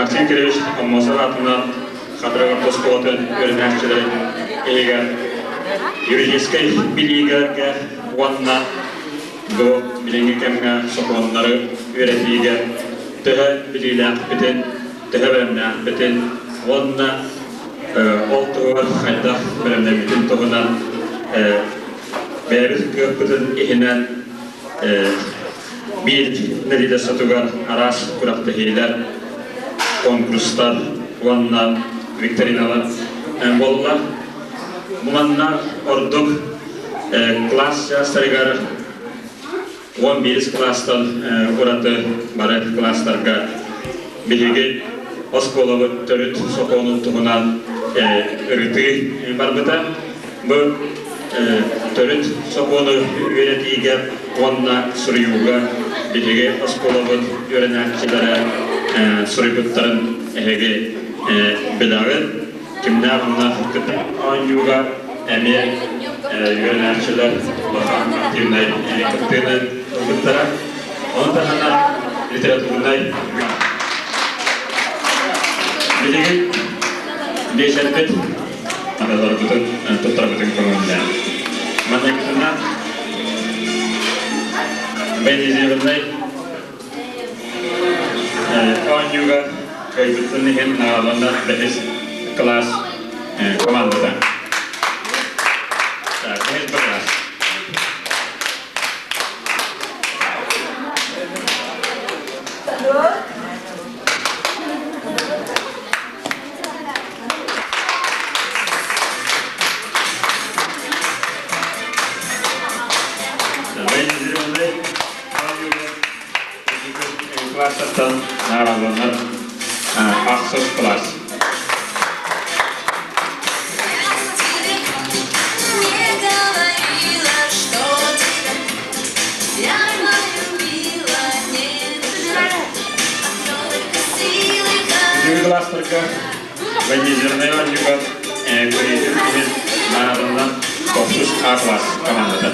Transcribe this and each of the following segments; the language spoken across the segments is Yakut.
Максим Кириллович Аммосов аатынан Хатырык орто оскуолатын үөрэнээччилэрин иһигэр юридическай билиигэ уонна бу билиҥҥи кэмҥэ сокуоннары үөрэтиигэ төһө билиилээхпитин, төһө бэлэмнээхпитин уонна ол туһугар хайдах бэлэмнэммитин туһунан бэйэбит кыахпытын иһинэн биир нэдиэлэ сотугар араас күрэхтэһиилэр, конкурстар уонна викториналар буолла. Бу манна ордук класс чаастарыгар 11 кылаастан ураты бары кылаастарга биһиги оскуолабыт төрүт сокуонун туһунан ырытыы барбыта. Бу төрүт сокуону үөрэтиигэ уонна суруйууга биһиги оскуолабыт үөрэнээччилэрэ суруйбуттарын эһиги билэҕит. Кимнээх онно кытта оонньууга эмиэ үөрэнээччилэр улахан активнай кыттыыны ылбыттара. Ону таһынан литературнай билигин биэчэрбит Аналарбытын туттарбытын көҥүллээн. Манныгытына военизированнай оонньууга кыайбытын иһин наҕааланна бэһис кылаас командата. Бэһис кылаас. Классаттан наараланар ахсыс класс. Бүгүн класстарга Военизированнай оонньууга кыайыытын иһин наадаланан тохсус А класс командата.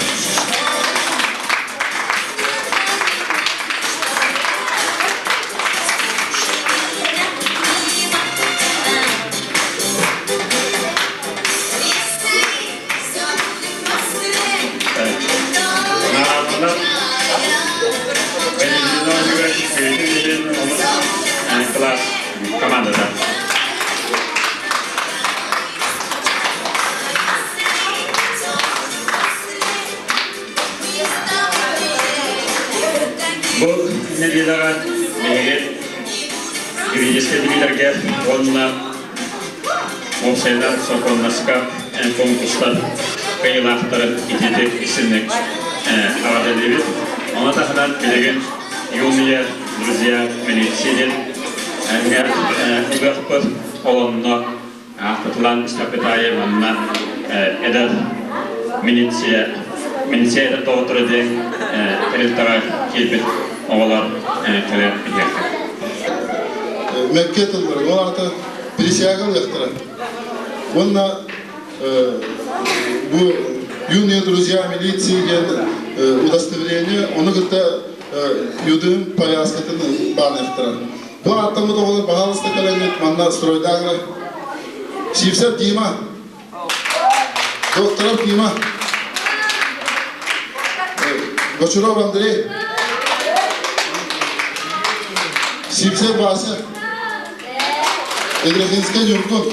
Наадаланан военизированнай оонньууга кыайыытын иһин класс командата. Бу нэдиэлэҕэ биһиги юридическай билиилэргэ уонна уопсайынан сокуоннаска конкурстар кыайыылаахтарын итиитик истинник эҕэрдэлиибит. Ону таһынан билигин юные друзья милиции диэн эмиэ ыгыахпыт олонно аахпытылаан истэхпит аайы манна эдэр милиция милиция эдэр доҕотторо диэн тэрилтэҕэ киирбит оҕолор кэлэн иһиэххэ. Мэкке тыллары, ол аата присяга ылыахтара. Уонна бу юные друзья милиции диэн удостоверение, ону кытта юдын повязкатын бааныахтара. Бу ааттаммыт оҕолор баһаалыста кэлэҥҥит манна стройдааҥҥа Сивцев Дима, Докторов Дима, Бочуров Андрей, Сивцев Вася, Егрохинскай Ньургун,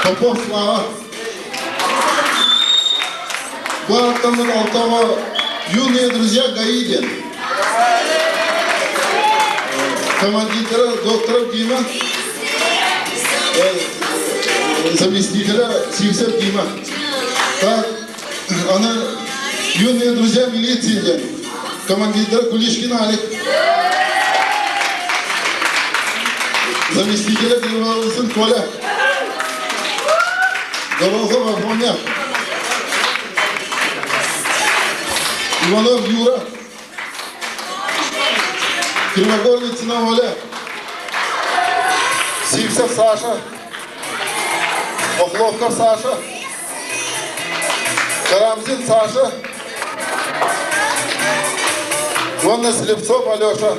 Попов Слава, Бу ааттаммыт алтаҕа юные друзья ГАИ диэн. Командирдара докторов Дима, заместителя Сивцев Дима. Так, аны юные друзья милиции диэн. Командирдара Кулишкин Алик. Заместителя Криволысин Коля. Горохов Афоня. Иванов Юра. Кривогорницына Оля. Сивцев Саша. Охловков Саша. Карамзин Саша. Уонна Слепцов Алеша.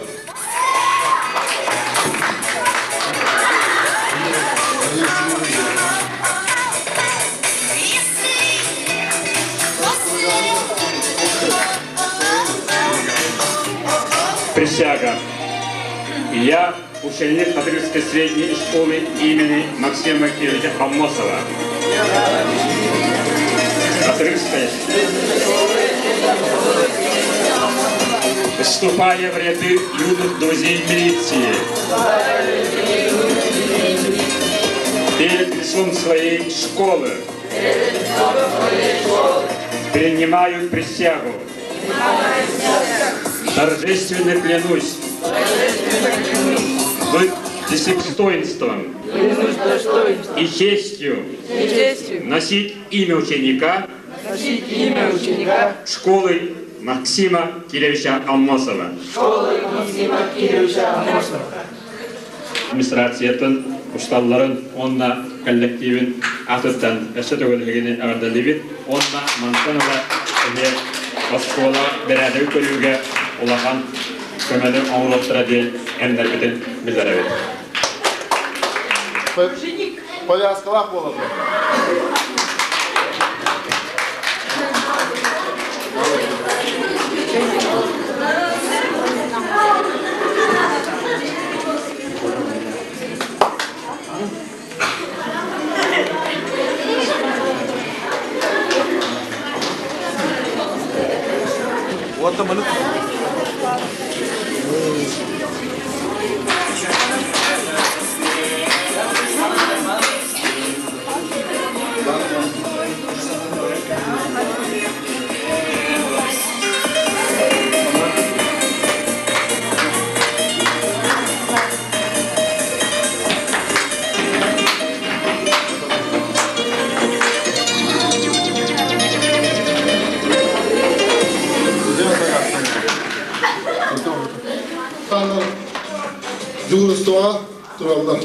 Присяга. Я ученик Хатырыкской средней школы имени Максима Кировича Аммосова. Хатырыкская. Вступая в ряды юных друзей милиции, перед лицом своей школы принимаю присягу. Торжественно клянусь быть достоинством и честью носить имя ученика школы Максима Кировича Аммосова. Школы Максима Кировича Аммосова. Администрациятын, усталларын уонна коллективин аатыттан өссө төгүл эҕэрдэлиибит уонна мантан ыла эмиэ оскуола бэрээдэги көрүүгэ улахан көмөнү оҥоруохтара диэн эмнэрбитин билэрэбит. Повязкалаах буолаллар. Дьулустуоҕа тураллар.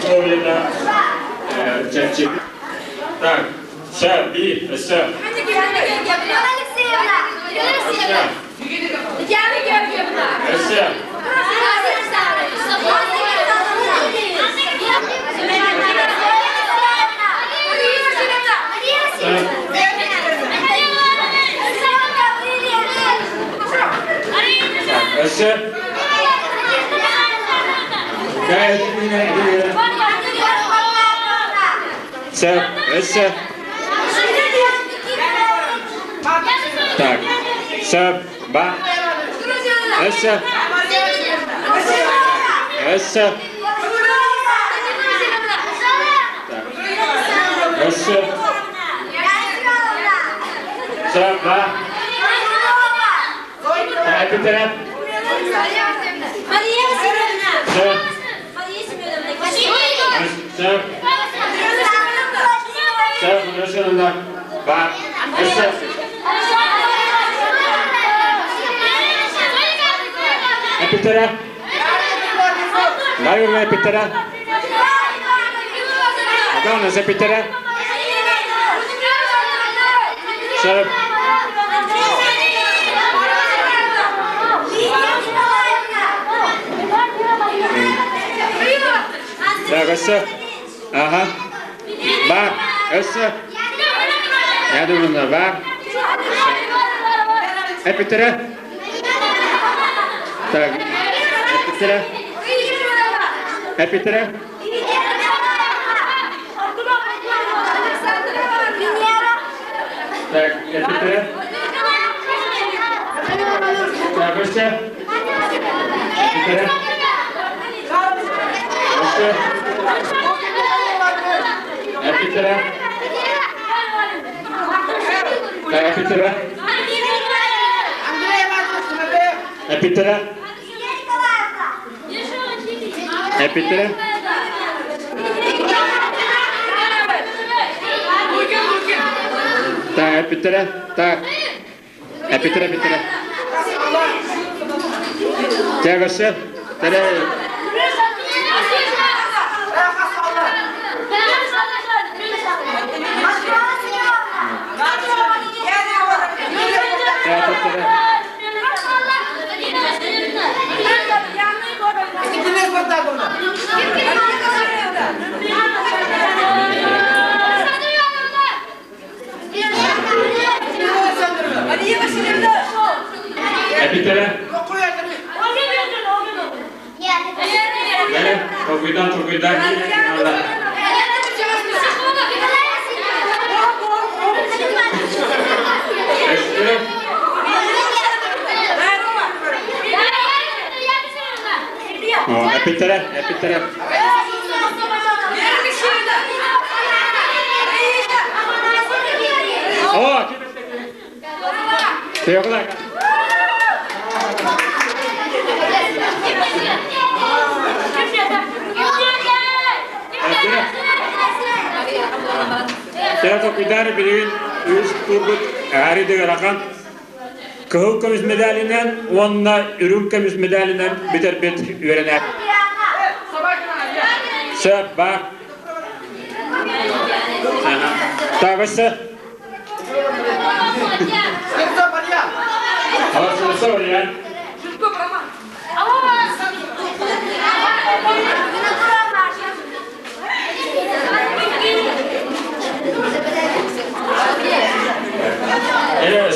Ловлена чэпчэки. Так, сэ, би, сэ. Алексеевна! Алексеевна! Татьяна Георгиевна! Сэ. Өссө Сэ, өссө. Так. Сэ, ба. Өссө. Өссө. Так. Өссө. Сэ, ба. Эпитереп. Мария Васильевна! Сэ. Мария Семеновна! Сэ. Сэ, Васильевна. Ба. Өссө. Эпитереп. Наверное, эпитереп. Главное, запитера. Сэ. Так, өссө. Ага. Ба. Өссө. Я думаю, ба. Эпитере. Так. Эпитере. Эпитере. Так, эпитере. Так, өссө. Эпитере. Өссө. Эпитере. Так, эпитере. Эпитере. Эпитере. Так, эпитере. Так. Эпитере, эпитере. Так, өссө. Тере. Эпиттэрэ? Бэрэ, толкуйдан, толкуйдан. Эстэ? Эпиттэрэ, эпиттэрэ. О, Теоклак. Театр толкуйдаары билигин үс турбут аары дыгарахан кыһыл көмүс медалинэн уонна үрүҥ көмүс медалинэн бүтэрбит үөрэнэр. Сөп баар. Тагысы. Ere,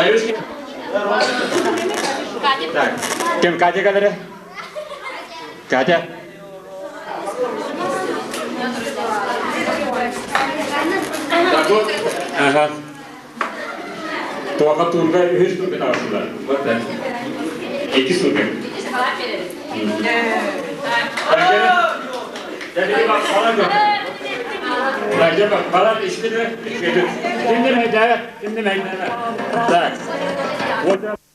Союз. Так, кем Катя кадыры? Катя. Так вот, ага. Туака турга үһүс турга таҕыстылар. Вот так. Икки турга. Так. Вот.